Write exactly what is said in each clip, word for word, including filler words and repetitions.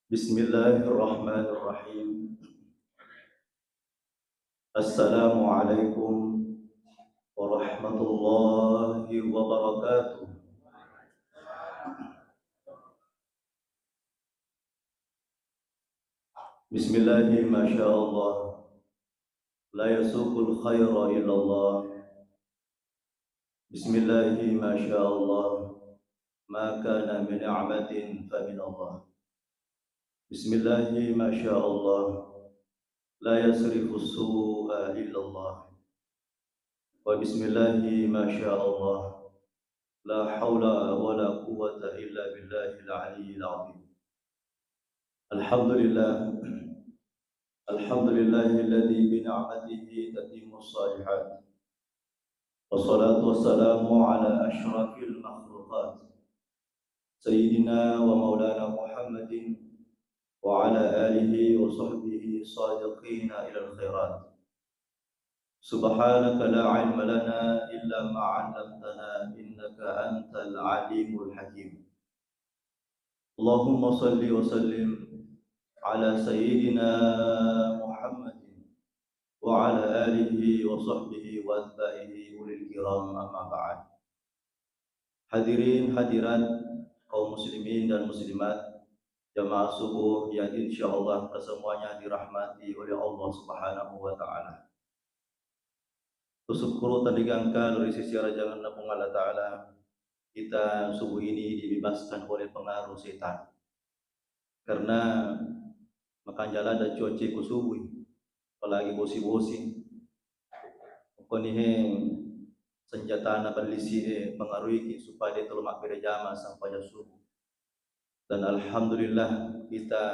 Bismillahirrahmanirrahim. Assalamualaikum warahmatullahi wabarakatuh. Bismillahi, masya Allah. La yasuqul khaira illallah. Bismillahi, masya Allah. Ma kana min ni'matin fa min Allah. Bismillahi, masya Allah. La yasrifu su'a illallah. Wa bismillahi, masya Allah. La haula wa la quwwata illa billahil aliyyil azim. Alhamdulillah. Alhamdulillahilladzi bi ni'matihi tatimmus shalihat. Wassalatu wassalamu ala asyrafil makhluqat, Sayyidina wa Maulana Muhammadin wa ala alihi wa sahbihi sabiqina ilal khairat. Subhanaka la ilma lana illa ma 'allamtana innaka antal alimul hakim. Allahumma salli wa sallim ala Sayyidina Muhammadin wa ala alihi wa sahbihi wa atba'ihi ulil kiram, amma ba'd. Hadirin hadirat, kaum muslimin dan muslimat, jamaah subuh yang insyaallah kesemuanya dirahmati oleh Allah Subhanahu wa taala. Kusyukuru tandika engka ri sisi arajangenna Puang Allah Ta'ala, kita subuh ini dibebaskan oleh pengaruh setan. Karena makanja ladde cuaca ko subuh, apalagi bosi-bosi. Koni he senjatana bellisi e pengaruhiki supaya de tolo mabbere jama sempajang subuh. Dan alhamdulillah, kita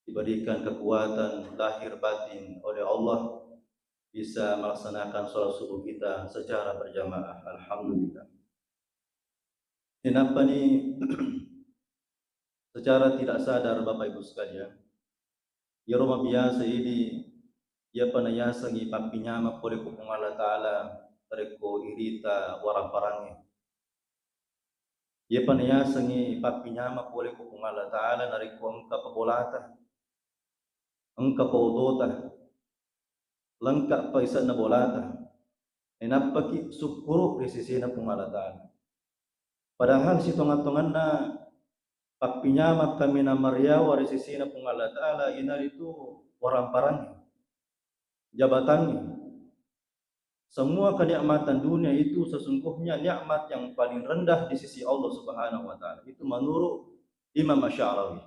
diberikan kekuatan lahir batin oleh Allah, bisa melaksanakan sholat subuh kita secara berjamaah. Alhamdulillah. Nainappa ni secara tidak sadar, Bapak Ibu sekalian, iyaro mabiasa idi, iyapa nayasengngi pappinyama pole ko Puang Allah Ta'ala narekko irita waramparangnge. Iyapa nayasengngi pappinyama pole ko Puang Allah Ta'ala narekko engka pabolata, engka paotota, lengka pa ise'na bolata, nainappaki sukkuru ri sesena Puang Allah Ta'ala. Padahal sitonga-tonganna pappinyama kaminang mariawa ri sesena Puang Allah Ta'ala, iyanaritu waramparangnge, jabatangnge. Semua kenikmatan dunia itu sesungguhnya nikmat yang paling rendah di sisi Allah Subhanahu wa Ta'ala. Itu menurut Imam Asy'arawi.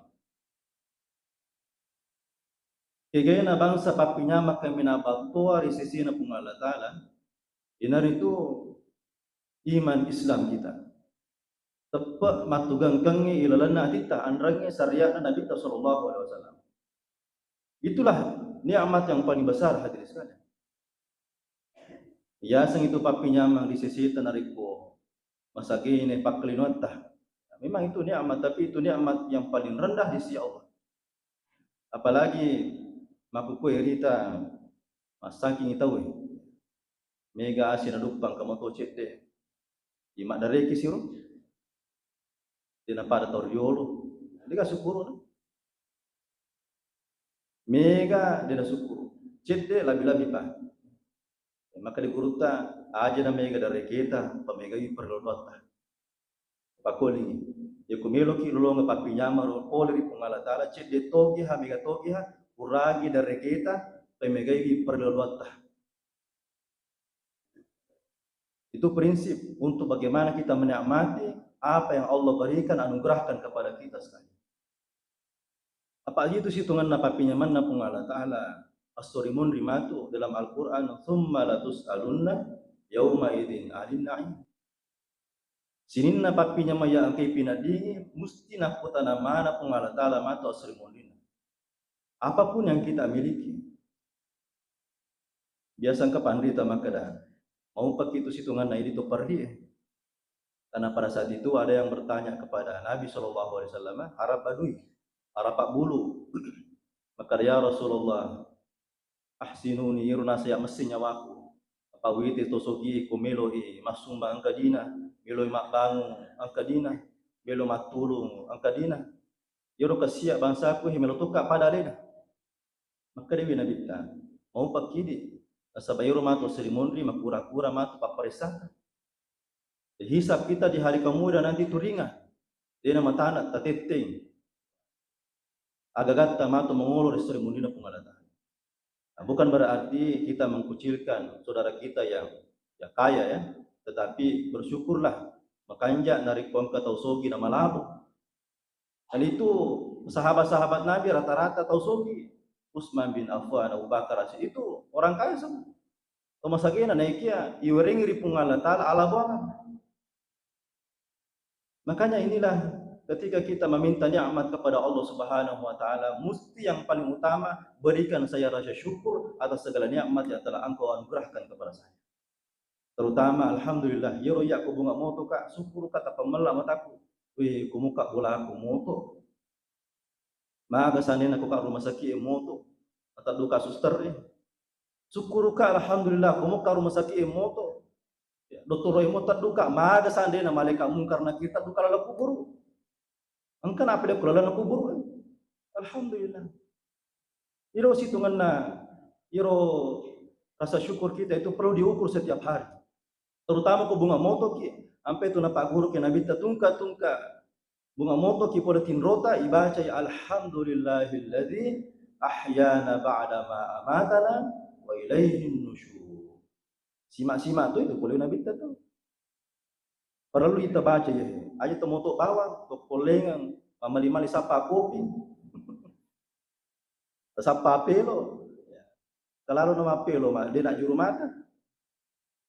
Kegena bangsa pappinyama kaminang battoa ri sesena Puang Allah Ta'ala, iyanaritu iman Islam kita. Teppe mattugengkengngi ilalenna atitta, anrengngi syariatna Nabitta sallallahu alaihi wasallam. Itulah nikmat yang paling besar, hadirin sekalian. Yaseng itu pappinyamang ri seseta narekko masagene pakkalinoatta. Memang itu nikmat, tapi itu nikmat yang paling rendah di sisi Allah. Apalagi makkukue rita massaking tauwe. Mega asi naduppang ka moto cedde. Imaddareki siro. Dena pada tau riolo. Dega sukkuru. Mega dena sukkuru. Cedde labi-labi pa. Maka di gurutta, aja na mega dareketa, pamegai perloloatta. Pakolingi. Yako meloki lolonga pappinyama ro pole ri Puang Allah Ta'ala, cedde togi ha, mega togi ha, kurangi dareketa, pamegai perloloatta. Itu prinsip untuk bagaimana kita menikmati apa yang Allah berikan, anugerahkan kepada kita sekalian. Apa itu situnganna pappinyamana Puang Allah Ta'ala, assori monri matu dalam Al-Quran, "Tsumma latus'alunna yauma idzin 'anin na'im." Sininna pappinyamang iya engkai pinaddingi, musti nakkutana mana Puang Allah Ta'ala matu assori monrinna. Apapun yang kita miliki. Biasa engka panrita makkeda, "Maupaki tu situnganna idi to perri e." Karena pada saat itu ada yang bertanya kepada Nabi sallallahu alaihi wasallam, "Harapa dui, harapa bulu." Makkeda, "Ya Rasulullah, ahsinuni, iro nasaya messi nyawaku. Apa witi to sogi ko meloi massumbang engka dina, meloi mabbangung engka dina, melo mattulung engka dina." Iyaro kasiya bangsaku he melo tokka pada alena. Makkedawi Nabitta, maupakkidi, nasaba iyaro matu seri monri makura-kura matu papparessaka. Hisab kita di hari kemudian nanti tu ringan. Dena matana tatetteng. Agagatta matu mangolo ri seri monrina Puang Allah Ta'ala. Nah, bukan berarti kita mengkucilkan saudara kita yang, yang kaya ya, tetapi bersyukurlah makanja narekko engka tau sogi na malabo. Dan itu sahabat-sahabat Nabi rata-rata tau sogi. Utsman bin Affan, Abu Bakar, Asyid, itu orang kaya semua. Tau masagena naekia iwerengi ri Puang Allah Ta'ala alaboangan. Makanya inilah ketika kita meminta nikmat kepada Allah Subhanahu wa Ta'ala, mesti yang paling utama berikan saya rasa syukur atas segala nikmat yang telah Engkau anugerahkan kepada saya. Terutama, alhamdulillah, iyaro iya ko bunga moto ka, syukur ka, tapamella mataku. Wih, kumuka bola aku moto. Maga sandena ko ka rumah sakit e moto. Atau duka suster e. Syukur ka, alhamdulillah, kumuka rumah sakit e moto. Ya, dokter e moto duka, maga sandena malaikat mungkar nakir duka laleng kuburu. Engka nape de ku laleng kuburu kan? Alhamdulillah. Iro situngenna, iro rasa syukur kita itu perlu diukur setiap hari. Terutama ko bunga moto ki, ampe tu napaguru ke Nabitta tungka-tungka bunga moto ki pole tinrota ibaca ya alhamdulillahilladzi ahyana ba'da ma amatana wa ilaihin nusyur. Sima-sima tu itu pole Nabitta tu. Parellu ita baca ya. Aja temoto bawang, to pollengeng, mamali-mali sappa kopi. Sappa pelo. Ya. Kalau nama pelo ma, de nak juru mata.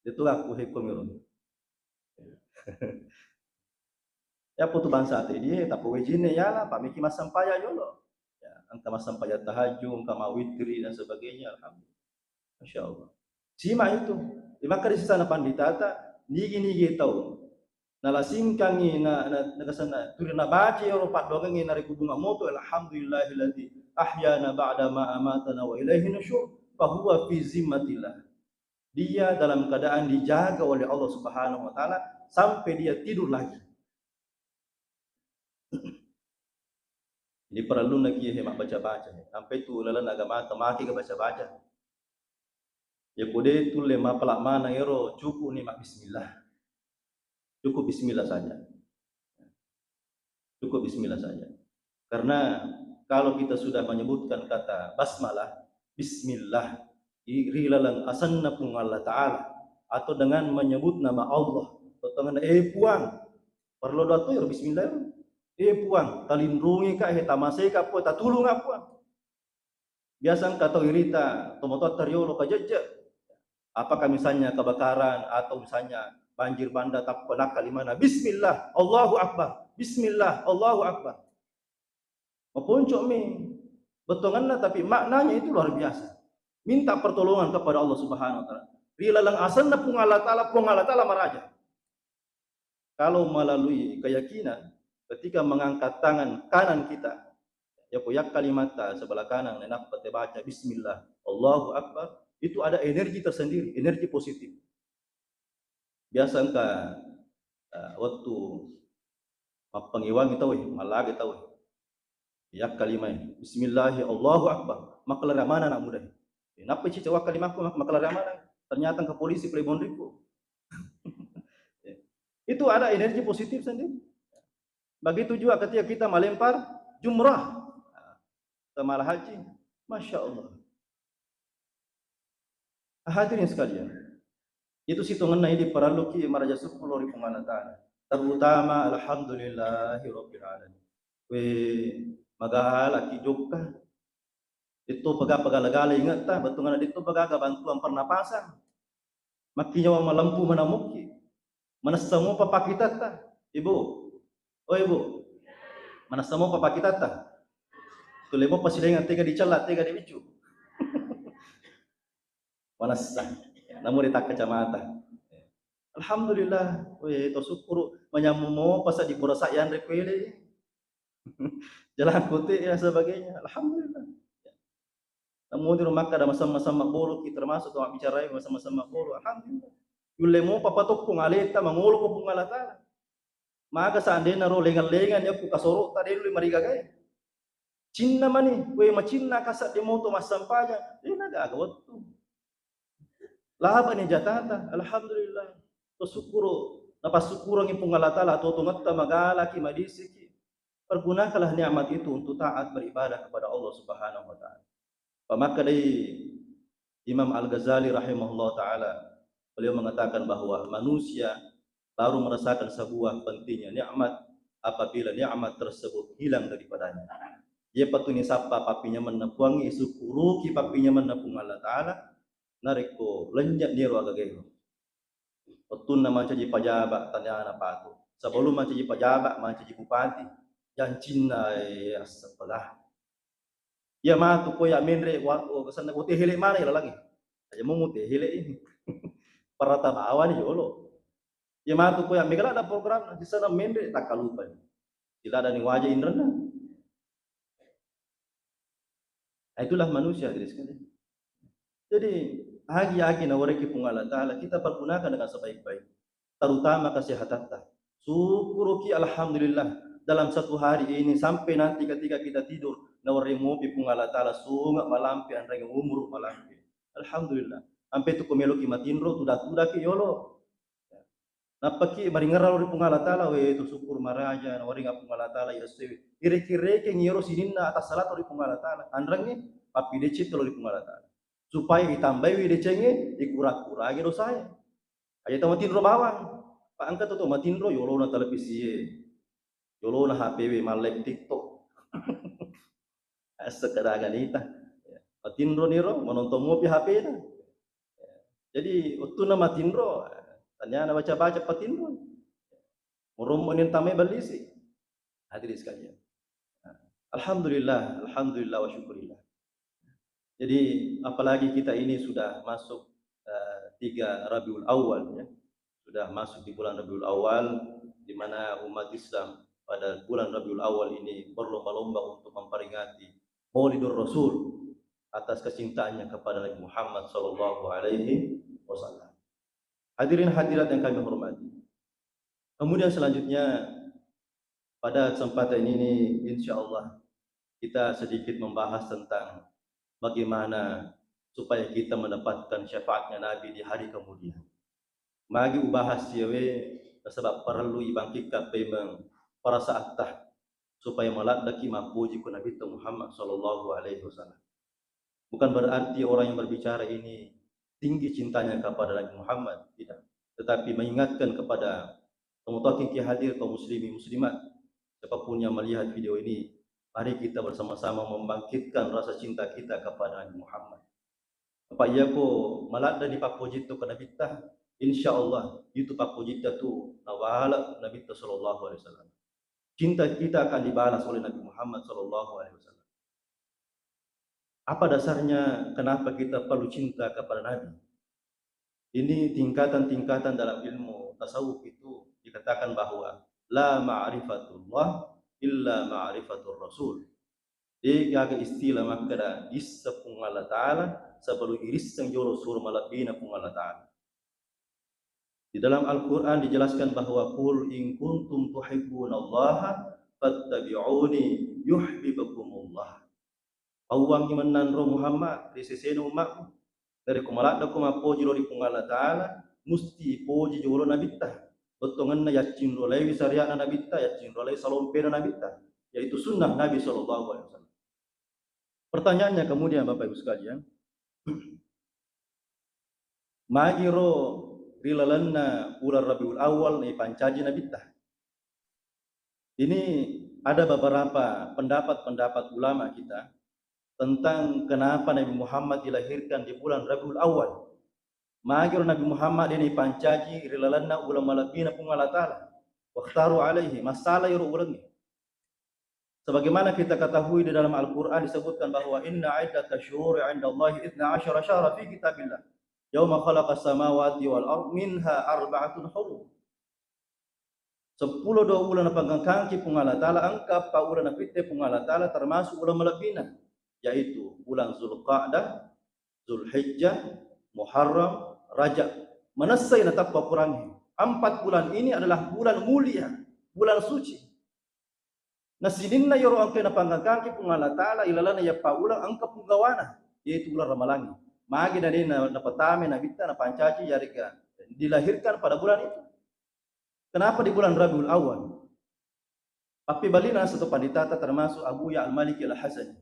Itu aku hekko miro. Ya putu bangsa te dia, tapi wejine ya lah, pamiki massempajang jolo. Ya, engka massempajang tahajud, engka mawitri dan sebagainya, alhamdulillah. Masya Allah. Sima itu. Di maka di sana panditata, nigi-nigi tau. Nalasingkangi na, na, na, na, turi nabaca ero paddoangengi narekko bunga moto, alhamdulillahilladzi ahyana ba'da ma amatana wa ilaihi nusyur, fahuwa fi zimmatillah. Dia dalam keadaan dijaga oleh Allah Subhanahu wa Ta'ala sampai dia tidur lagi. Jadi parellunna ki he mabbaca-baca. Sampai tu lalenna agama ta maki ga baca-baca. Ya kode tulle mapala maneng ero cukup ni mabbismillah. Cukup bismillah saja. Cukup bismillah saja. Karena kalau kita sudah menyebutkan kata basmalah, bismillah, ri laleng asenna Puang Allah Ta'ala, atau dengan menyebut nama Allah, tongeng, eh Puang, perlu doa tu ya bismillah. Eh Puang, talindrungi ka, eh tamasei ka Puang, tatulung ka Puang. Biasa engka tau irita tomatoatta riolo kajejje. Apakah misalnya kebakaran atau misalnya banjir bandang, tappa nakkalimana, "Bismillah, Allahu Akbar. Bismillah, Allahu Akbar." Maponco mi bettuanna, tapi maknanya itu luar biasa. Minta pertolongan kepada Allah Subhanahu wa Ta'ala. Ri laleng asenna Puang Allah Ta'ala, Puang Allah Ta'ala maraja. Kalau melalui keyakinan, ketika mengangkat tangan kanan kita, ya ko yakkalimatta sebelah kanan, nainappa te baca bismillah, Allahu Akbar, itu ada energi tersendiri, energi positif. Biasa engka, eh, wettu mappangewangi tauwe, mallaga tauwe. Yakkalimai, bismillahi, Allahu Akbar. Makkalari amanang anak muda. Nappa cica wakkalimakku mak-, makkalari amanang. Ternyata engka polisi pole monriku. Itu ada energi positif sendiri. Begitu juga ketika kita melempar jumrah. Tamala haji. Masya Allah. Hadirin sekalian, itu sitongenna idi parelluki maraja syukur ri Puang Allah Ta'ala. Terutama alhamdulillahi rabbil alamin. We, magalaki jokka. Itu pega-pegala-gala ingetta, bettuanna itu pegaga bantuan pernapasan. Makkinyawa malempu manamukki. Manessa mopa pakitatta, Ibu. Oh, Ibu. Manessa mopa pakitatta. Tulle mopa silaingang tega dicella, tega dibiccu. Manessa. Namu ri takkacamata. Alhamdulillah. Weh, to sukkuru manyammu mopa sa di burasa yanre kuele. Jalan kote ya sebagainya. Alhamdulillah. Namu di rumah kada masama-sama bolo ki termasuk to bicara masama-sama bolo. Alhamdulillah. Yulle mopa patokkung aleta mangolo ko Puang Allah Ta'ala. Maka seandainya ro lengan-lengan ya ku kasoro ta delu marigagai. Cinna mani, we macinna kasadde moto massampajang, de' nagaga wettu. Labani jatata, alhamdulillah. Pasukkuru, napassukkurangngi Puang Allah Ta'ala, totongetta magalaki, madisiki. Pergunakanlah nikmat itu untuk taat beribadah kepada Allah Subhanahu wa Ta'ala. Pamakkadai Imam Al-Ghazali rahimahullah ta'ala, beliau mengatakan bahwa manusia baru merasakan sebuah pentingnya nikmat apabila nikmat tersebut hilang daripadanya. Iyapa tu nisappa pappinyamenna Puangnge, isukkuruki pappinyamenna Puang Allah Ta'ala, narekko lennye' niro agagaero. Wettunna mancaji pajaba', taniana patu. Sebelum mancaji pajaba', mancaji bupati, jancinna, eh, asseppelah. Iya matu ko ya menre' wa-, wa-, sanna ko tehele' mana ya lalangi. Aja mau tehele' ini. Parata bawani jolo. Iya matu ko ya mega ladda program, di sana menre' takkalupani. Tidak ada ni wajah indrena. Nah, itulah manusia, hadirin sekalian. Jadi, agi-agi nawerekki Puang Allah Ta'ala, kita pergunakan dengan sebaik-baik. Terutama kesehatatta. Syukuruki, alhamdulillah, dalam satu hari ini sampai nanti ketika kita tidur, nawereng mopi Puang Allah Ta'ala, sunga' malampe, anreng umur malampe. Alhamdulillah. Ampe tu ko meloki matinro, tuda-tudaki yolo. Nappaki maringerra lao ri Puang Allah Ta'ala, we, to syukur maraja, nawaringa Puang Allah Ta'ala, iya sewe. Ireke-rekeng iyaro sininna atassalatu ri Puang Allah Ta'ala. Anrengnge, pappideceng tolo ri Puang Allah Ta'ala. Supaya itambaiwi decengnge, ikura-kurangi dosae. Aja tau matinro bawang. Pa engka to, to matinro, yolona televisie. Yolona H P we, mallek TikTok. Sekadang ganita. Matinro niro, menonton mopi H P-na. Jadi, wettunna matinro, taniana baca-baca patinro. Murommo ni tamai ballisi. Hadirin sekalian. Alhamdulillah, alhamdulillah wa syukurillah. Jadi, apalagi kita ini sudah masuk, eh, tiga Rabiul Awal, ya. Sudah masuk di bulan Rabiul Awal, di mana umat Islam pada bulan Rabiul Awal ini berlomba-lomba untuk memperingati Maulidur Rasul atas kecintaannya kepada Nabi Muhammad sallallahu alaihi wasallam. Hadirin hadirat yang kami hormati. Kemudian selanjutnya, pada kesempatan ini, insya Allah, kita sedikit membahas tentang bagaimana supaya kita mendapatkan syafaatnya Nabi di hari kemudian. Magi ubahas siawe, nasaba' parellu ibangkitkan pemeng parasaatta supaya maladdaki mappoji ko Nabitta Muhammad sallallahu alaihi wasallam. Bukan berarti orang yang berbicara ini tinggi cintanya kepada Nabi Muhammad, tidak. Tetapi mengingatkan kepada kaum takin ki hadir, kaum muslimin muslimat, siapapun yang melihat video ini, mari kita bersama-sama membangkitkan rasa cinta kita kepada Nabi Muhammad. Apa iya ko maladdani pappojitto ke Nabitta, insya Allah itu pappojitta tu nawala Nabitta sallallahu alaihi wasallam. Cinta kita akan dibalas oleh Nabi Muhammad sallallahu alaihi wasallam. Apa dasarnya kenapa kita perlu cinta kepada Nabi? Ini tingkatan-tingkatan dalam ilmu tasawuf itu dikatakan bahwa la ma'rifatullah illa ma'rifatur rasul. De'gaga istilah makkeda isseng Puang Allah Ta'ala sebelum irisseng jolo suro malebbina Puang Allah Ta'ala. Di dalam Al-Quran dijelaskan bahwa qul in kuntum tuhibbunallaha fattabi'uni yuhibbukumullah. Pauwangngi mennanro Muhammad ri sesena ummatmu. Narekko maladdako mappoji lao ri Puang Allah Ta'ala, musti poji jolo Nabitta. Bettuangenna yaccinrolaiwi syariatna Nabitta, yaccinrolai salompena Nabitta, yaitu sunnah Nabi sallallahu alaihi wasallam. Pertanyaannya kemudian, Bapak Ibu sekalian, magiro ri lalenna uleng Rabiul Awal naipancaji Nabitta? Ini ada beberapa pendapat-pendapat ulama kita tentang kenapa Nabi Muhammad dilahirkan di bulan Rabiul Awal. Magiro Nabi Muhammad ini pancaji ri lalenna uleng malebbina Puang Allah Ta'ala. Wakhtaru alaihi, masalah iro ulengnge. Sebagaimana kita ketahui di dalam Al-Quran disebutkan bahwa inna iddata syuhuri indallahi ithna asyara syahra fi kitabillah. Yauma khalaqas samawati wal ard minha arba'atun hurum. Seppulo dua uleng napangngengkangki Puang Allah Ta'ala, engka eppa uleng napitte Puang Allah Ta'ala termasuk uleng malebbina, yaitu uleng Zulqa'dah, Zulhijjah, Muharram, Rajab. Manessai natappa Qurangnge. Empat bulan ini adalah bulan mulia, bulan suci. Na sininna iyaro engkae napangkangki Puang Allah Ta'ala ilalenna iyappa uleng engka punggawana, yaitu uleng Ramalangnge. Magi na de' na-, napatamai Nabitta napancaji, yarega dilahirkan pada bulan itu. Kenapa di bulan Rabiul Awal? Pappebalina satu panditata, termasuk Abuya Al-Maliki Al-Hasani,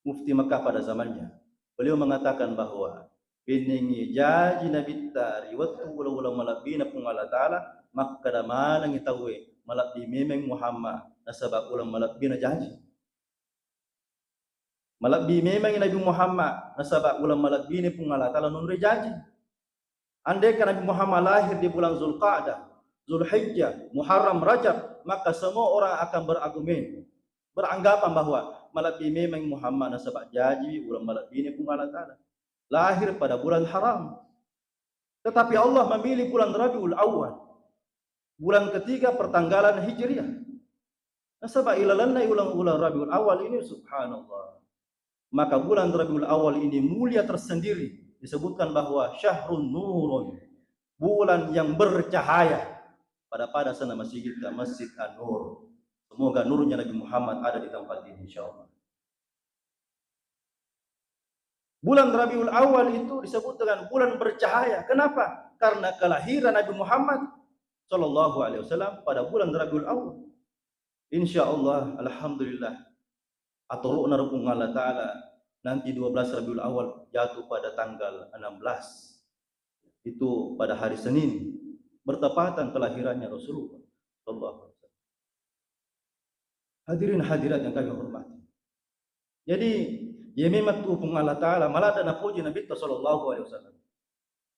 mufti Mekah pada zamannya. Beliau mengatakan bahwa bennengngi jaji Nabitta ri wettu uleng-uleng malebbina Puang Allah Ta'ala, makkeda manengngi tauwe, "Malebbi memeng Muhammad, nasaba uleng malebbina jaji." Malebbi memangngi Nabi Muhammad, nasaba uleng malebbini Puang Allah Ta'ala nonroi jaji. Andaikan Nabi Muhammad lahir di bulan Zulqa'dah, Zulhijjah, Muharram, Rajab, maka semua orang akan berargumen, beranggapan bahwa malebbi memang Muhammad nasaba jaji uleng malebbini Puang Allah Ta'ala. Lahir pada bulan haram. Tetapi Allah memilih bulan Rabiul Awal, bulan ketiga pertanggalan Hijriah. Nasaba ilalenna uleng-uleng Rabiul Awal ini, subhanallah. Maka bulan Rabiul Awal ini mulia tersendiri. Disebutkan bahwa syahrun nurun, bulan yang bercahaya. Pada-pada sana masjid kita, Masjid An-Nur. Semoga nurnya Nabi Muhammad ada di tempat ini, insya Allah. Bulan Rabiul Awal itu disebut dengan bulan bercahaya. Kenapa? Karena kelahiran Nabi Muhammad sallallahu alaihi wasallam pada bulan Rabiul Awal. Insya Allah, alhamdulillah, aturu'na ro Puang Allah Ta'ala, nanti dua belas Rabiul Awal jatuh pada tanggal enam belas. Itu pada hari Senin, bertepatan kelahirannya Rasulullah sallallahu alaihi wasallam. Hadirin hadirat yang kami hormati. Jadi, ya memang tu Puang Allah Ta'ala malah ada napuji Nabi sallallahu alaihi wasallam.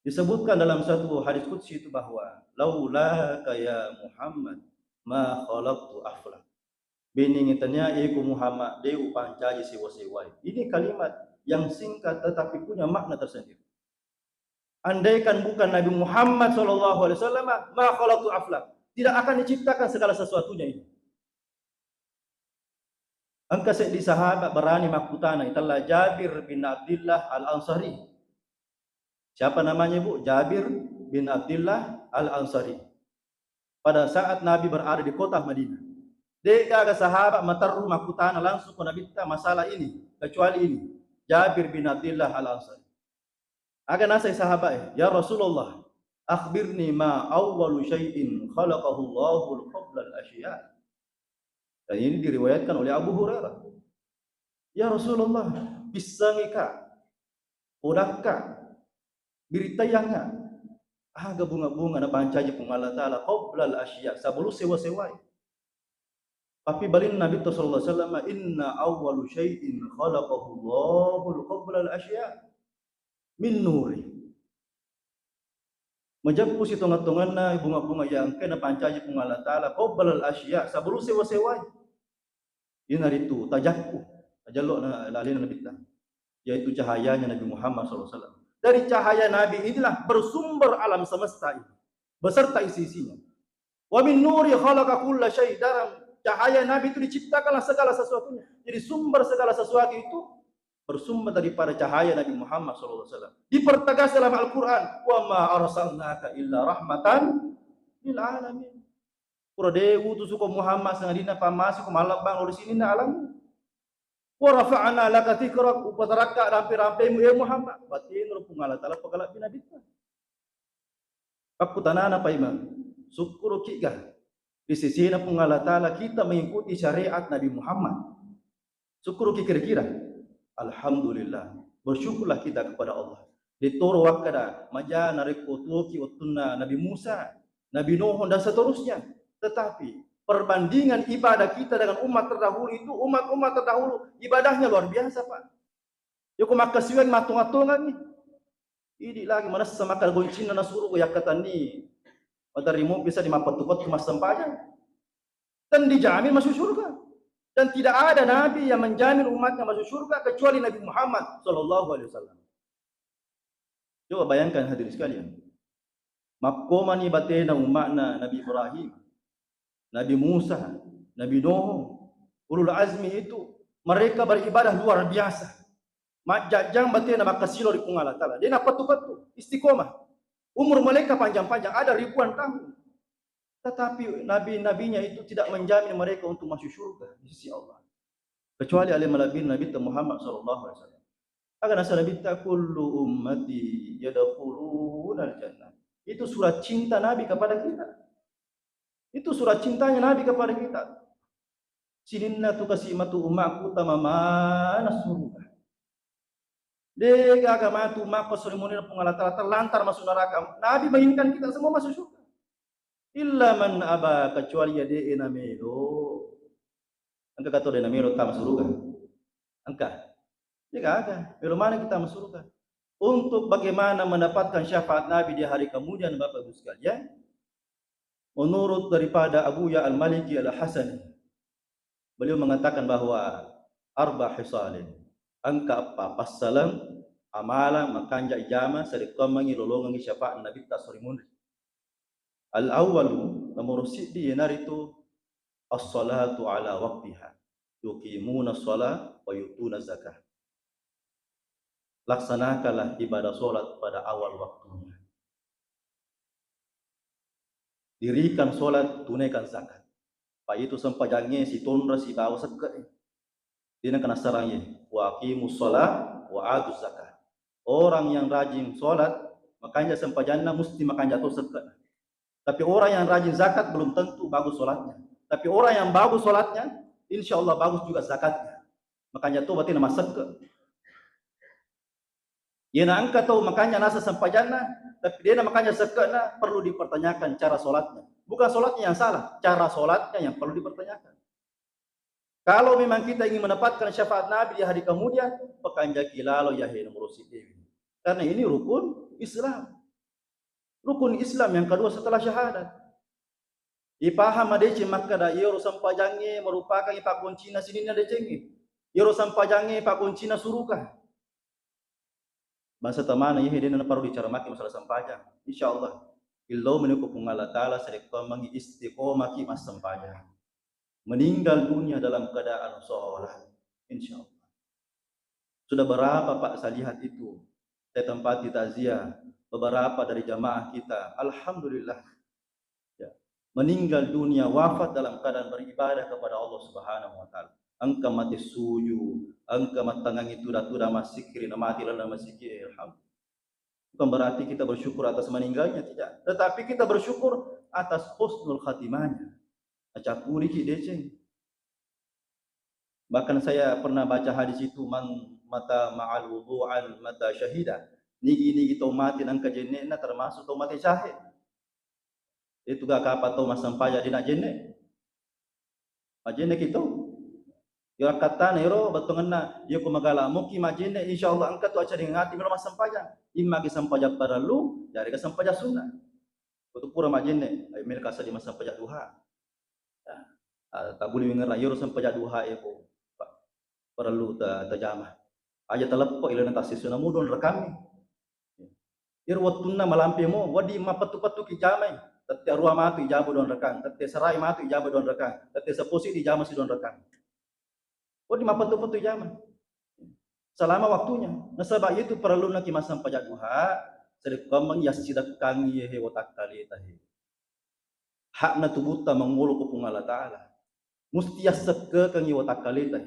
Disebutkan dalam satu hadis qudsi itu bahwa, "Laulaka ya Muhammad ma khalaqtu aflak." Bennengngi tania iko Muhammad, de' upancaji sewa-sewai. Ini kalimat yang singkat tetapi punya makna tersendiri. Andaikan bukan Nabi Muhammad sallallahu alaihi wasallam, ma khalaqtu aflak. Tidak akan diciptakan segala sesuatunya ini. Engka seddi sahabat berani makkutana, itella Jabir bin Abdullah Al-Ansari. Siapa namanya, Bu? Jabir bin Abdullah Al-Ansari. Pada saat Nabi berada di kota Madinah, de' gaga sahabat materru makkutana langsung ke Nabitta masalah ini, kecuali ini, Jabir bin Abdullah Al-Ansari. Aga nasai sahabat e, "Ya Rasulullah, akhbirni ma awwalu syai'in khalaqahu Allahu qabla al-asya." Dan ini diriwayatkan oleh Abu Hurairah. "Ya Rasulullah, pissangika, podakka, biritaiyangnga, aga bunga-bunga napancaji Puang Allah Ta'ala qabla al-asya, sebelum sewa-sewai." Tapi balin Nabi sallallahu alaihi wasallam, "Inna awwalu syai'in khalaqahu Allahu qabla al-asya min nuri." Majeppu sitonga-tonganna bunga-bunga yang engka napancaji Puang Allah Ta'ala, qabla al-asya, sebelum sewa-sewai. Iyanaritu tajakku, tajallo na lalena Nabitta, yaitu cahayanya Nabi Muhammad sallallahu alaihi wasallam. Dari cahaya Nabi inilah bersumber alam semesta ini beserta isi-isinya. "Wa min nuri khalaqa kulla syai." Dalam cahaya Nabi itu diciptakanlah segala sesuatunya. Jadi sumber segala sesuatu itu bersumber daripada cahaya Nabi Muhammad sallallahu alaihi wasallam. Dipertegas dalam Al-Quran, "Wa ma arsalnaka illa rahmatan lil alamin." Pura de' utusuko Muhammad sangadinna pammasiko mallebbang lao ri sininna alam. "Wa rafa'na laka dzikrak," upatarakka rampe-rampemu, e Muhammad. Batena ro Puang Allah Ta'ala pakalabbi Nabitta. Pakkutanana paimeng, sukkuruki'ga ri sesena Puang Allah Ta'ala kita mengikuti syariat Nabi Muhammad? Sukkuruki kira-kira? Alhamdulillah, bersyukurlah kita kepada Allah. De'toro wakkada maja narekko tuoki wettunna Nabi Musa, Nabi Nuh, dan seterusnya. Tetapi perbandingan ibadah kita dengan umat terdahulu itu, umat-umat terdahulu ibadahnya luar biasa, Pak. Yako makkasiwiang mattonga-tongangngi. Idi lagi manessa maka goncinna na suruga yakkatanni. Maderri mo bisa di mappettu-pettu massempajang. Dan dijamin masuk surga. Dan tidak ada nabi yang menjamin umatnya masuk surga kecuali Nabi Muhammad sallallahu alaihi wasallam. Coba bayangkan hadirin sekalian. Makkomani batena umatna Nabi Ibrahim, Nabi Musa, Nabi Nuh, ulul azmi itu, mereka beribadah luar biasa. Majjajang batena makkasilo ri Puang Allah Ta'ala. De' nappettu-pettu, istiqomah. Umur mereka panjang-panjang, ada ribuan tahun. Tetapi nabi-nabinya itu tidak menjamin mereka untuk masuk surga di sisi Allah. Kecuali ale malebbi Nabi Muhammad sallallahu alaihi wasallam. Aga nasaba Nabi ta, "Kullu ummati yadkhuluna al-jannah." Itu surat cinta Nabi kepada kita. Itu surat cintanya Nabi kepada kita. Sininna tu kasi matu ummaku tama mana surga. De gaga matu ummaku sori munir Puang Allah Ta'ala terlantar masuk neraka. Nabi menginginkan kita semua masuk surga. Illa man aba, kecuali ya de na melo. Engka kato de na melo tama surga. Engka. De gaga, melo mana kita masuk surga. Untuk bagaimana mendapatkan syafaat Nabi di hari kemudian, Bapak Ibu sekalian, menurut daripada Abuya Al-Maliki Al-Hasani, beliau mengatakan bahwa arba hisalin, engka eppa passaleng amala makanja ijama sarekkuammengngi lolongengngi syafaat Nabi ta sori munri. Al-awwalu, nomoro siddi, iyanaritu as-salatu ala waqtiha, yuqimuna shalah wa yutuna zakah. Laksanakanlah ibadah sholat pada awal waktunya. Dirikan sholat, tunaikan zakat. Pa itu sempajangnge sitonra sibawa sekke'e. Dena kena sarangi, wa aqimus shalah wa atuz zakah. Orang yang rajin sholat, makanja sempajanna, musti makanja to sekke'na. Tapi orang yang rajin zakat belum tentu bagus sholatnya. Tapi orang yang bagus sholatnya, insya Allah bagus juga zakatnya. Makanja to berarti nama sekke. Yena engka tau makanja nasa sempajanna, tapi dena makanja sekke'na, perlu dipertanyakan cara sholatnya. Bukan sholatnya yang salah, cara sholatnya yang perlu dipertanyakan. Kalau memang kita ingin mendapatkan syafaat Nabi di hari kemudian, pakanjaki lalo yahe nomoro siddi. Karena ini rukun Islam. Rukun Islam yang kedua setelah syahadat. Ipaham madeceng makkeda, iyaro sempajangnge merupakan ipakkuncina sininna decengnge. Iyaro sempajangnge pakkuncina suruga. Bangsa tamana, iya, dena naparellu dicaramaki masalah sempajang. Insya Allah, illau meni ko Puang Allah Ta'ala, sarekkuammengngi istiqomaki massempajang. Meninggal dunia dalam keadaan sholat. Insya Allah. Sudah berapa, Pak, saya lihat itu. Saya tempati takziah, beberapa dari jamaah kita. Alhamdulillah. Ya. Meninggal dunia, wafat dalam keadaan beribadah kepada Allah Subhanahu wa Ta'ala. Engka mate suju, engka mattangangi tuda-tuda massikiri, na mati lalenna masigi, alhamdulillah. Bukan berarti kita bersyukur atas meninggalnya, tidak. Tetapi kita bersyukur atas husnul khatimahnya. Nacappuriki deceng. Bahkan saya pernah baca hadis itu, "Man mata ma'al wudu'an mata syahida." Nigi-nigi tau mati nangka jenne'na termasuk tau mati syahid. Itu ga kapang tau massempajang de na jenne. Majenne ki tau. Yo akkattana ero bettuangenna, yo ko magala muki majenne, insya Allah engka tu acaring ati melo massempajang. Imma ki sempajang parellu, jari ga sempajang sunna. Ko tu pura majenne, ayo melo ka seddi massempajang duha. Ya. Ah, tabuli wingerang yero sempajang duha e ko, pa-, parellu ta-, tajama. Aja taleppo ilana tassessuna mudon rekammi. Iyaro wettunna malampe mo, wedding mappettu-pettuki jamai. Tette arua matu ijama duang rekang, tette serai matu ijama duang rekang, tette seppulo siddi ijama sidduang rekang. Wedding mappettu-pettu ijama. Selama waktunya. Nasaba itu parellunna ki massempajang duha, sarekkuammengngi yassidekkangngi yehe watakkaleta he. Hakna tubutta mangolo ko Puang Allah Ta'ala. Musti yassekkekengngi watakkaleta.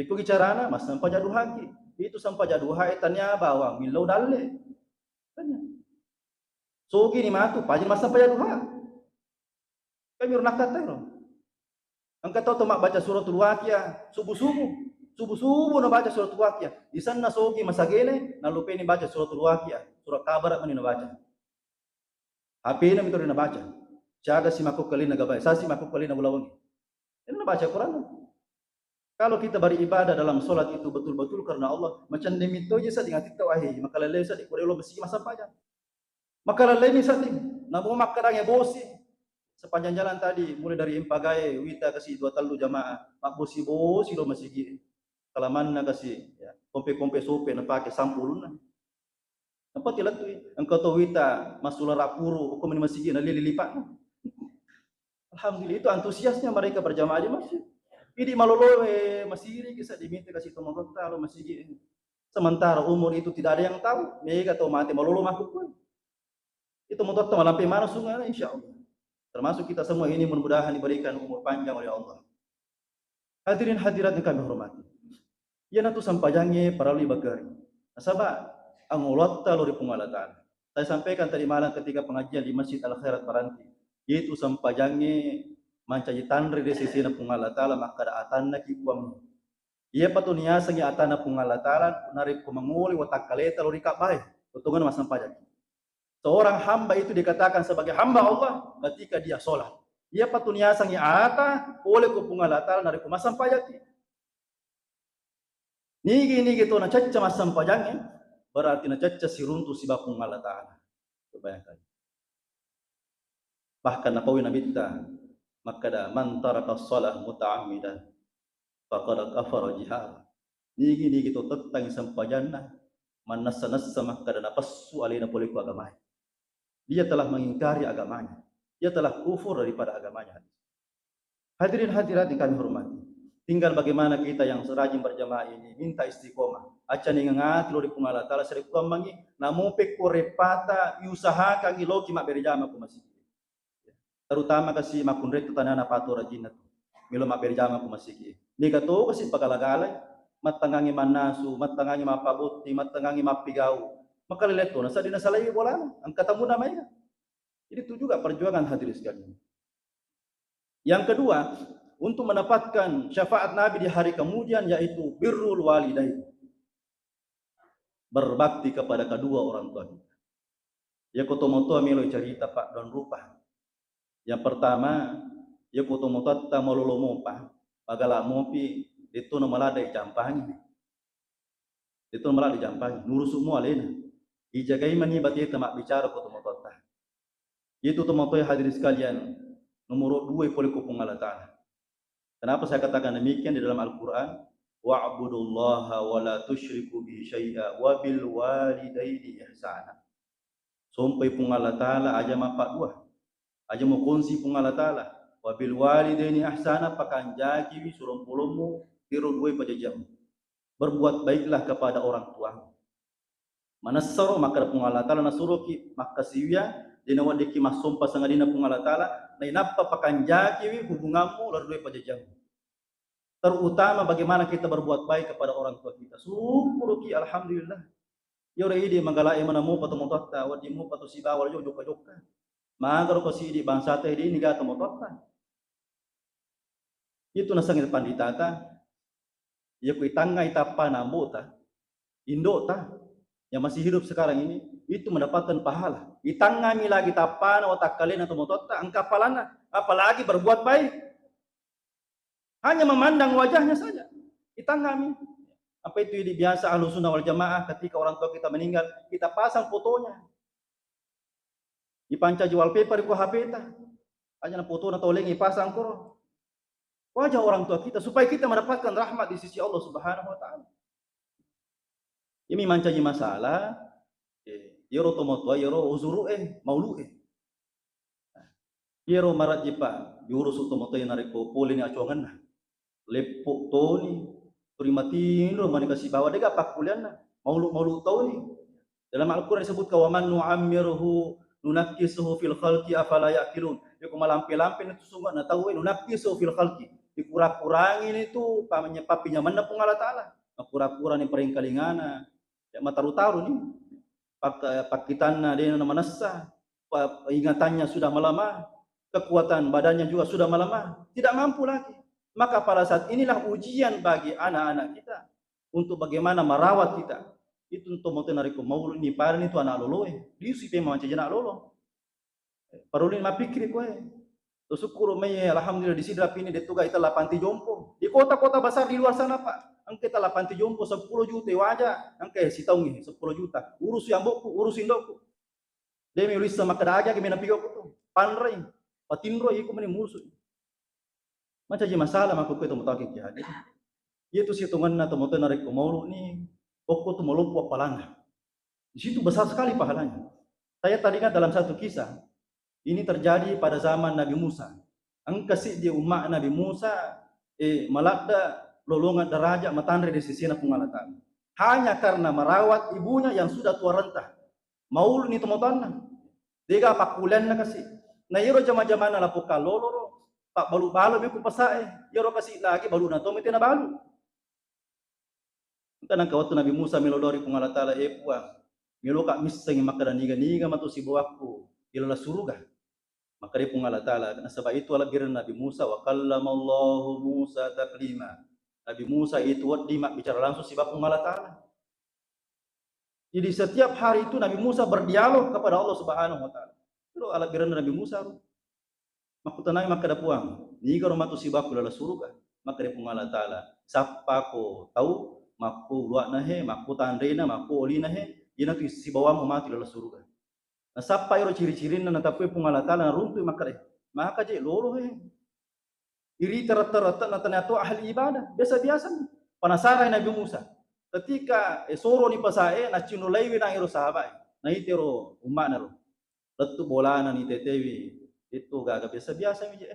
Iko ki carana, massempajang duhaki. Itu sempajang duha e tania bawang millau dalle. Tania. Sogi ni matu, paja massempajang duha. Kami runakkatta ro. Engka tau to mabbaca suratul Waqiah subuh-subuh. Subuh-subuh nabaca suratul Waqiah. Isenna sogi masagene, nalupeni baca suratul Waqiah. Surat Kabaraq mani nabaca. H P-na mito nabaca. Siaga si makkukkulinna gabai, sa si makkukkulinna bulawengnge. Ini nabaca Quran. Kalau kita beribadah dalam sholat itu betul-betul karena Allah, macam demikian saja dengan kita, wahai, maka lele saja, kurelo masigi massempajang. Maka lele ni saja, namo makkadange bosi. Sepanjang jalan tadi, mulai dari Empagae, wita kasi dua tellu jamaah, mabbosi-bosi lo masigi. Kalamanna kasi, ya, kompe-kompe sope napake sampulunna. Nappa tilettui, engka to wita massulara puru, okko mani masigi na lili lipatna. Alhamdulillah, itu antusiasnya mereka berjamaah di masjid. Idi maloloe masigi, kisah diminta kasih teman kota lo masigi. Sementara umur itu tidak ada yang tahu, mega tau mate malolo makkukku. Itu mototta malampe mana sungai, insya Allah. Termasuk kita semua ini, mudah-mudahan diberikan umur panjang oleh Allah. Hadirin hadirat yang kami hormati, iyanatu sempajangnge parellu ibagari. Nasaba angolotta lao ri Puang Allah Ta'ala. Saya sampaikan tadi malam ketika pengajian di Masjid Al Khairat Baranti, yaitu sempajangnge mancaji tanre ri sesena Puang Allah Ta'ala, makkada, "Atannaki Puang." Iyapa tu niasengngi atanna Puang Allah Ta'ala narekko mangoloi watakkaleta lao ri Ka'bae, tongeng massempajang. Seorang hamba itu dikatakan sebagai hamba Allah ketika dia sholat. Iyapa tu niasengngi ata pole ko Puang Allah Ta'ala narekko massempajangki. Nigi-nigi to nacacca massempajangnge, berarti nacacca siruntu siba Puang Allah Ta'ala. Coba bayangkan. Bahkan napaui Nabitta makkada, "Man taraka shalah muta'ammidan faqad kafara jihara." Nigi-nigi to tettangngi sempajanna, mannessa-nessa makkada napessu alena pole ko agamae. Dia telah mengingkari agamanya. Dia telah kufur daripada agamanya. Hadirin hadirat yang kami hormati, tinggal bagaimana kita yang rajin berjamaah ini minta istiqomah. Accaningeng ati lao ri Puang Allah Ta'ala, sarekkuammengngi, namo pekko reppata, iusahakangngi loki mabbere jama ko masigi. Terutama kasi makkunraitta tanana patu rajinna tu. Melo mabbere jama ko masigi. Mega to kasi pagala-galai, mattangangngi mannasu, mattangangngi mappabotti, mattangangngi mappigau. Makalele to, nasaddi nasalai bolana, engka tamuna maega. Jadi itu juga perjuangan, hadirin sekalian. Yang kedua, untuk mendapatkan syafaat Nabi di hari kemudian, yaitu birrul walidain. Berbakti kepada kedua orang tua kita. Yako tomatoa melo carita, Pak, don rupa. Yang pertama, yako tomatoatta malolo mopa, magala mopi, detto na malada jampangi. Itu malah dijampangi, nurusu'mu alena. Ijagai mani bateta mabbicara ko tomatoatta. Itu tomatoa, hadirin sekalian, nomor dua pole ko Puang Allah Ta'ala. Kenapa saya katakan demikian? Di dalam Al-Quran, "Wa'budullaha wa la tusyriku bihi syai'a wa bil walidaini ihsana." Sompai Puang Allah Ta'ala, aja mappaddua. Aja mukongsi Puang Allah Ta'ala. "Wa bil walidaini ihsana," pakanjakiwi surong-polommu, tiro duai pajajiammu. Berbuat baiklah kepada orang tuamu. Manessaro makkeda Puang Allah Ta'ala, nasuroki makkasiwiang, de naweddikki massompa sangadinna Puang Allah Ta'ala, nainappa pakanjakiwi hubunganmu lao ri dua pajajiammu. Terutama bagaimana kita berbuat baik kepada orang tua kita. Syukuruki, alhamdulillah. Iyaro idi magalae maneng mopa tomatoatta, wedding mopa to sibawa jokka-jokka. Magaro ko sidi bangsata idi niga tomatoatta. Itu nasengnge panditata, iya ku itangngai tappana ambota, indota, yang masih hidup sekarang ini, itu mendapatkan pahala. Itangngami lagi tappana watakkalena tomatoatta, engka pahalana, apalagi berbuat baik. Hanya memandang wajahnya saja, itangngami. Apa itu idi biasa Ahlussunnah wal Jamaah, ketika orang tua kita meninggal, kita pasang fotonya. Ipancaji wallpaper ko H P-ta. Aja na fotona tau laing ipasang koro. Wajah orang tua kita supaya kita mendapatkan rahmat di sisi Allah Subhanahu wa Ta'ala. Iyami mancaji masalah, eh, iyaro tomatoa, iyaro uzuru, eh, maulu, eh. Iyaro marajjipa diurusu tomatoa narekko poleni acuangenna. Leppo toni, turi matinro mani kasibawa, dega pakkulianna, maulu-maulu toni. Dalam Al-Quran disebutkan, "Wa man nu'ammirhu nunakkisuhu fil khalqi afala ya'qilun." Yako malampe-lampe ni tu sunga na tau, eh, nunakkisuhu fil khalqi. Dikura-kurangi ni tu pamanya-, pappinyamanna Puang Allah Ta'ala. Makura-kura ni paringkalingana, ya, mataru-taru ni. Pak-, pakkitanna dena manessa, pa-, ingatannya sudah melemah, kekuatan badannya juga sudah melemah, tidak mampu lagi. Maka pada saat inilah ujian bagi anak-anak kita untuk bagaimana merawat kita. Itu tomatoa narekko maulu ni parani tu anak loloe, lisu pe mancaji anak lolo. Parellu mappikkiri koe. To sukkuru mai, alhamdulillah, di Sidrap ini detu ga itella panti jompo. Di kota-kota besar di luar sana, Pak, engka itella panti jompo seppulo juta waja, engka sitaungngi seppulo juta. Urusi ambokku, urusi indokku. De mi ulissa makkeda aga ke mena pigokku tu. Panrei, patinroi, iko meni murusu. Mancaji masalah makkukue tomatoa ki hadir. Iya tu sitongenna tomatoa narekko maulu ni, okko tu maloppo appalanna. Di situ besar sekali pahalanya. Saya teringat dalam satu kisah, ini terjadi pada zaman Nabi Musa. Engka siddi umma Nabi Musa, eh, maladda lolongan derajat matanre di sisina Puang Allah Ta'ala. Hanya karena merawat ibunya yang sudah tua renta. Maulu ni tomatoanna. Dega pakkulianna kasi. Na iyaro jama-jamanna lapong kallolo ro, pabbalu-balu mi ku pasae, iyaro kasi lagi baluna to mete nabalu. Engka nangka wettu Nabi Musa melo doa ri Puang Allah Taala, "Eh Puang, meloka missengi makkeda niga-niga matu sibawakku ri laleng suruga." Makkeda Puang Allah Taala, nasaba itu alebbirenna Nabi Musa, "Wa kallamallahu Musa taklima." Nabi Musa itu wedding mabbicara langsung sibawa Puang Allah Taala. Jadi setiap hari itu Nabi Musa berdialog kepada Allah Subhanahu wa Taala. Itu alebbirenna Nabi Musa ro. Makkutanai makkeda Puang, "Nigaro matu sibawakku ri laleng suruga?" Makkeda Puang Allah Taala, "Sappako tau makko uluwa'na he, makko tanrena, makko olina he, iyanatu sibawammu matu ri laleng suruga." Nasappa ero ciri-cirinna natappué Puang Allah Taala, naruntui makkeda, "Maka je lolo he." Iri terette-rette na tania to ahli ibadah, biasa-biasa ni. Penasaran Nabi Musa. Ketika, eh, soroni pasae, nacinrolaiwi na ero sahabat, naitero umma'na ro. Lettu bolana nitetewi, itu gaga biasa-biasa mi je.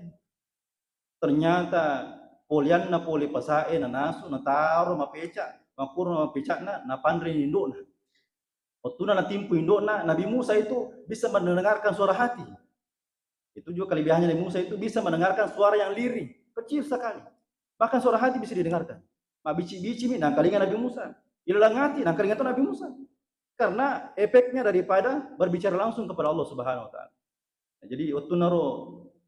Ternyata polianna pole pasae nanasu, nataro mapeca, makkuro mapeca'na, napanreni indo'na. Wettuna natimpu indo'na, Nabi Musa itu bisa mendengarkan suara hati. Itu juga kelebihannya Nabi Musa itu bisa mendengarkan suara yang lirih, kecil sekali. Bahkan suara hati bisa didengarkan. Mabbici-bici mi nangkalinga Nabi Musa. Ilalang hati nangkalinga to Nabi Musa. Karena efeknya daripada berbicara langsung kepada Allah Subhanahu wa Taala. Nah, jadi wettunaro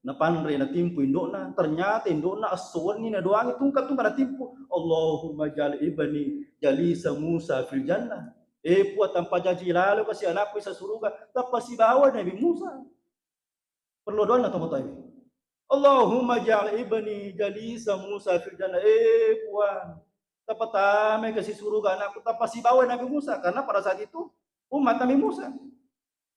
napanre, natimpu indo'na, ternyata indo'na esso wenni nadoangi tungka-tungka natimpu, "Allahumma ja'al ibni jalisa Musa fil jannah." Eh Puang, tampajaji lalo kasi anakku isa suruga, tappa sibawa Nabi Musa. Perlu doanna tomatoae. "Allahumma ja'al ibni jalisa Musa fil jannah." Eh Puang, tappa tamai kasi suruga anakku, tappa sibawa Nabi Musa. Karena pada saat itu umat Nabi Musa.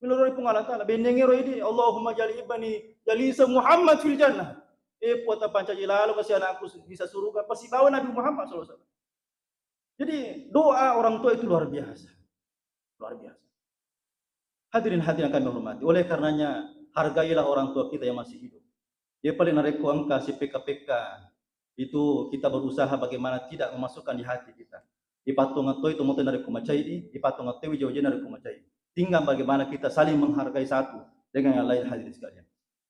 Melo doa ri Puang Allah Taala, bennengero idi, "Allahumma ja'al ibni jalisa Muhammad fil jannah." Eh Puang, tapancaji lalo kasi anakku bisa suruga, pasibawa Nabi Muhammad sallallahu alaihi wasallam. Jadi doa orang tua itu luar biasa. Luar biasa. Hadirin hadirin yang kami hormati, oleh karenanya hargailah orang tua kita yang masih hidup. Dia paling narekko engka si pekka-pekka itu kita berusaha bagaimana tidak memasukkan di hati kita. Ipattongattoi tomatoa narekko macai, ipattongattoi waje-waje narekko macai. Tinggal bagaimana kita saling menghargai satu dengan yang lain, hadirin sekalian.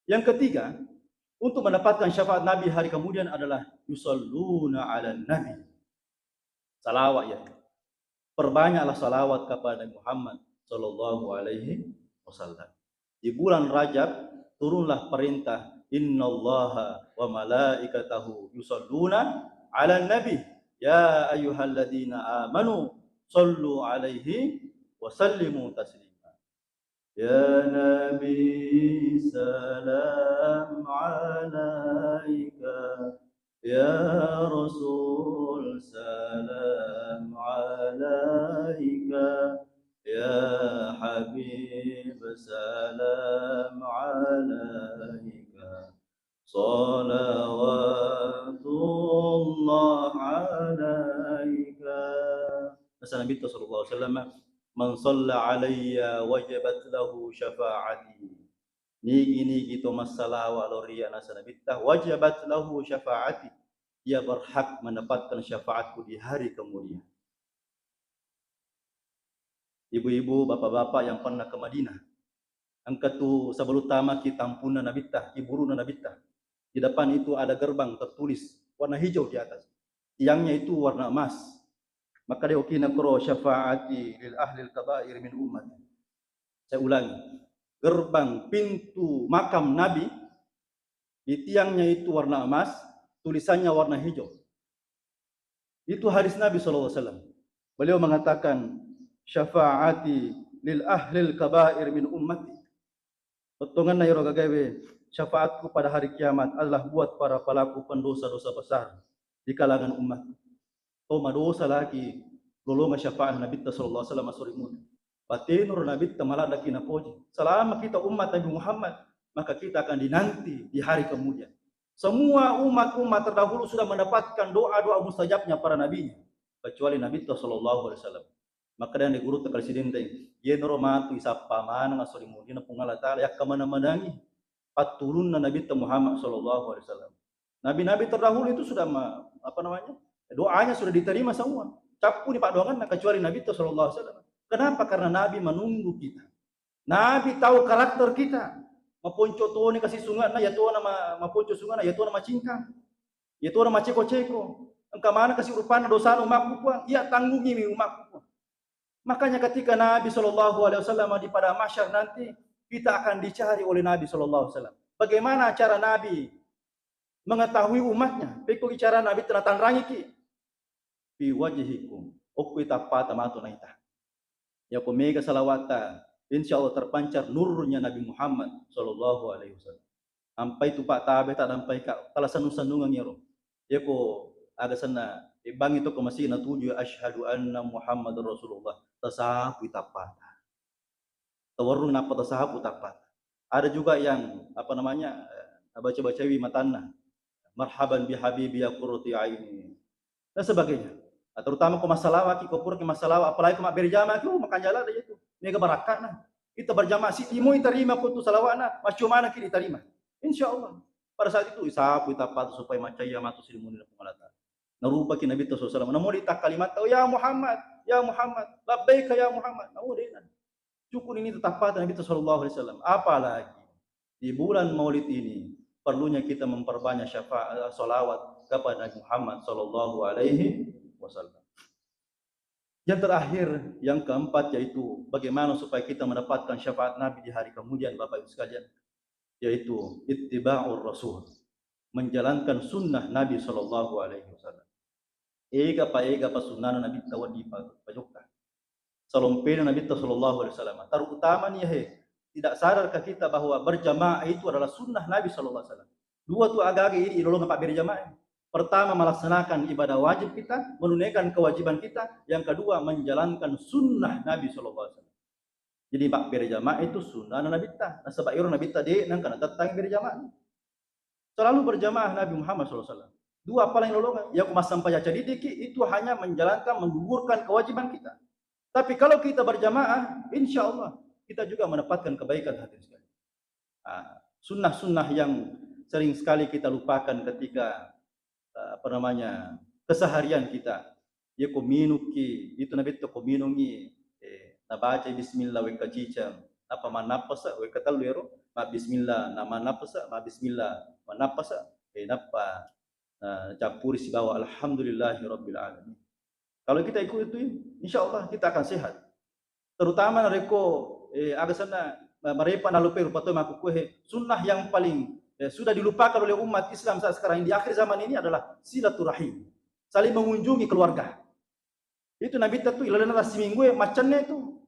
Yang ketiga, untuk mendapatkan syafaat Nabi hari kemudian adalah yusalluna ala Nabi. Salawat ya. Perbanyaklah salawat kepada Nabi Muhammad sallallahu alaihi wasallam. Di bulan Rajab turunlah perintah, "Innallaha wa malaikatahu yusalluna ala nabi, ya ayyuhalladzina amanu sallu alaihi wa sallimu taslima." Ya Nabi, salam alaika. Ya Rasul, salam alaika. Ya Habib, salam alaika. Salawatullah alaika. Nasa Nabitta sallallahu alaihi wasallam, "Man shalla alayya wajabat lahu syafa'ati." Nigi-nigi to massalawa lao ri iya, nasa Nabitta, "wajabat lahu syafa'ati." Ia berhak mendapatkan syafaatku di hari kemudian. Ibu-ibu, bapak-bapak yang pernah ke Madinah, engka tu sebelum tama ki tampunna Nabitta, ki buruna Nabitta. Di depan itu ada gerbang tertulis warna hijau di atas. Tiangnya itu warna emas. Maka dia okina kro, "Syafaati lil ahlil kabair min ummati." Saya ulangi. Gerbang pintu makam Nabi, di tiangnya itu warna emas, tulisannya warna hijau. Itu hadis Nabi sallallahu alaihi wasallam. Beliau mengatakan, "Syafaati lil ahlil kabair min ummati." Pottonganna iro gagawe, syafaatku pada hari kiamat adalah buat para pelaku pendosa-dosa besar di kalangan umat. To madosa lagi lolonga syafaat Nabitta sallallahu alaihi wasallam asori muda. Batenro Nabitta maladaki napoji. Selama kita umat Nabi Muhammad, maka kita akan dinanti di hari kemudian. Semua umat-umat terdahulu sudah mendapatkan doa-doa mustajabnya para nabinya, kecuali Nabitta sallallahu alaihi wasallam. Makkeda ni gurutta kali sidendeng, yenaro matu isappa maneng asori mulina Puang Allah Taala, yakkamana-manangi patturunna Nabitta Muhammad sallallahu alaihi wasallam. Nabi-nabi terdahulu itu sudah ma-, apa namanya, doanya sudah diterima semua. Cappuni paddoanganna kecuali Nabitta sallallahu alaihi wasallam. Kenapa? Karena Nabi menunggu kita. Nabi tahu karakter kita. Maponco toni kasi sunge'na, iya tona ma-, maponco sunge'na, iya tona macingkang. Iya tona maceko-ceko. Engka maneng kasi rupanna dosana umakku, Puang. Iya tanggungi mi umakku, Puang. Makanya ketika Nabi Shallallahu Alaihi Wasallam di padang mahsyar nanti, kita akan dicari oleh Nabi Shallallahu Alaihi Wasallam. Bagaimana cara Nabi mengetahui umatnya? Pekko bicara Nabi tena tanrangiki. Fi wajhikum. Okko itappata matu naita. Yako mega salawatta, insya Allah terpancar nurnya Nabi Muhammad Shallallahu Alaihi Wasallam. Ampai tu Pak tabe tak nampai ka tala sanu-sanungan yaro. Yako aga senna, eh, bangi to ko masih natuju, "Asyhadu anna Muhammadar Rasulullah." Tasapu itappata. Tawarrung nappa tasapu tappata. Ada juga yang, apa namanya, eh, baca-bacawi matanna, "Marhaban bi habibi ya qurrati aini," dan sebagainya. Nah, terutama ko massalawa ki, ko pura ki massalawa, apalagi ko mabbere jama ki, oh, makanjala ada itu. Mega barakkana. Kita berjamaah si timo tarima ko tu salawa'na, macco mana ki ditarima. Insya Allah. Pada saat itu, isapu itappata supaya macaya matu sirimuni Puang Allah Ta'ala. Narupaki Nabi Sallallahu Alaihi Wasallam. Namo di takkalimatta, "Oh, ya Muhammad, ya Muhammad, labbaika ya Muhammad." Namo dena. Cukup ini tetappata Nabi Sallallahu Alaihi Wasallam. Apalagi di bulan Maulid ini, perlunya kita memperbanyak syafaat, salawat kepada Nabi Muhammad Sallallahu Alaihi Wasallam. Yang terakhir, yang keempat, yaitu bagaimana supaya kita mendapatkan syafaat Nabi di hari kemudian, Bapak Ibu sekalian, yaitu ittiba'ur Rasul, menjalankan sunnah Nabi Sallallahu Alaihi Wasallam. Ega pa, ega pa sunnana Nabi tawa di pa-, pajokka. Salompena Nabi Sallallahu Alaihi Wasallam. Terutama nih, he, tidak sadarkah kita bahwa berjamaah itu adalah sunnah Nabi Sallallahu Alaihi Wasallam? Dua tu aga-aga idi ilolongeng pabbere jamaah. Pertama, melaksanakan ibadah wajib kita, menunaikan kewajiban kita. Yang kedua, menjalankan sunnah Nabi Sallallahu Alaihi Wasallam. Jadi, pabbere jamaah itu sunnah Nabitta. Nasaba iro Nabitta de nangka natettangi bere jamaah. Selalu berjamaah Nabi Muhammad Sallallahu Alaihi Wasallam. Dua paling lolongan. Ya, ku massempajang cedidiki itu hanya menjalankan, menggugurkan kewajiban kita. Tapi kalau kita berjamaah, insya Allah kita juga mendapatkan kebaikan, hadirin sekalian. Ah, sunnah-sunnah yang sering sekali kita lupakan ketika, eh, apa namanya, keseharian kita. Iya ko minungki, itu Nabitta ko minungi, eh, nabaca bismillah wekka ciceng, nappa mannappasa wekka tellu ero, mabbismillah na mannappasa, mabbismillah mannappasa, eh, nappa, eh, campuri sibawa alhamdulillahi rabbil alamin. Kalau kita ikuti itu, insya Allah kita akan sehat. Terutama narekko, eh, aga senna, ma-, marepa nalupai rupa tau makkukkuae, sunnah yang paling, eh, sudah dilupakan oleh umat Islam saat sekarang ini di akhir zaman ini adalah silaturahim, saling mengunjungi keluarga. Itu Nabitta tu ilalenna tassiminggu e maccenne tu.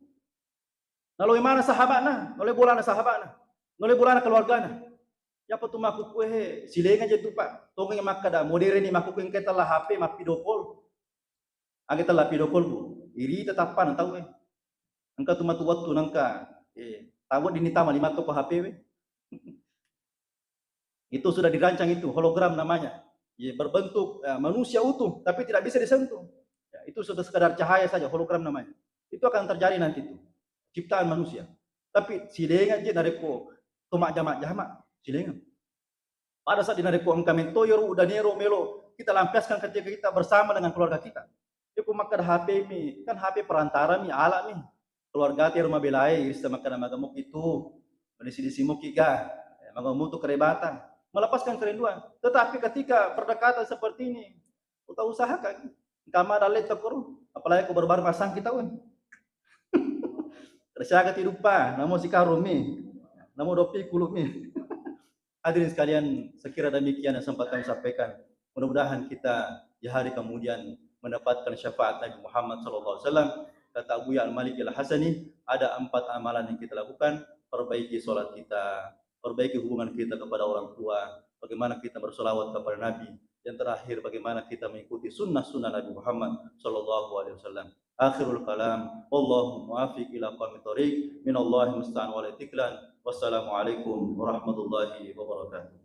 Naloi mana sahaba'na, naloi bolana sahaba'na, naloi bolana keluargana. Yapa tu makkukkuae, silenga je tu, Pak. Tongengi makkada, modern ni makkukku engka tella H P, mappido call. Aga tella video call, Bu. Irita tappana tau e. Engka tu matu wettu nangka, eh, taweddinni tama limatto ko H P we. Itu sudah dirancang itu, hologram namanya. Ya, berbentuk, eh, manusia utuh, tapi tidak bisa disentuh. Ya, itu sudah sekadar cahaya saja, hologram namanya. Itu akan terjadi nanti itu. Ciptaan manusia. Tapi silenga je narekko to majjama-jama, silenga. Pada saat dinarekko engka mentoi ro udanero melo kita lampiaskan ketika kita bersama dengan keluarga kita. Iko makkada H P mi, kan H P perantara mi, alat mi. Keluarga te ro mabelae, irissa makkada maga muki tu, madisi-disi muki ga, eh, maga mutu kerebatan. Melepaskan kerinduan. Tetapi ketika berdekatan seperti ini, kita usahakan. Engka ma dalle tokkoro, apalagi ko baru-baru masang kita, weh. Tersiaga ti duppa, namo sikarung mi, namo dopi kulu mi. Hadirin sekalian, sekira demikian yang sempat kami sampaikan. Mudah-mudahan kita di hari kemudian mendapatkan syafaat Nabi Muhammad sallallahu alaihi wasallam. Kata Abuya Al-Malik Al-Hasani, ada empat amalan yang kita lakukan: perbaiki sholat kita, perbaiki hubungan kita kepada orang tua, bagaimana kita bersolawat kepada Nabi, yang terakhir bagaimana kita mengikuti sunnah-sunnah Nabi Muhammad sallallahu alaihi wasallam. Akhirul kalam, wallahu muwaffiq ila aqwamit thariq, minallahi musta'an wa alaihi tiklan. Wassalamualaikum warahmatullahi wabarakatuh.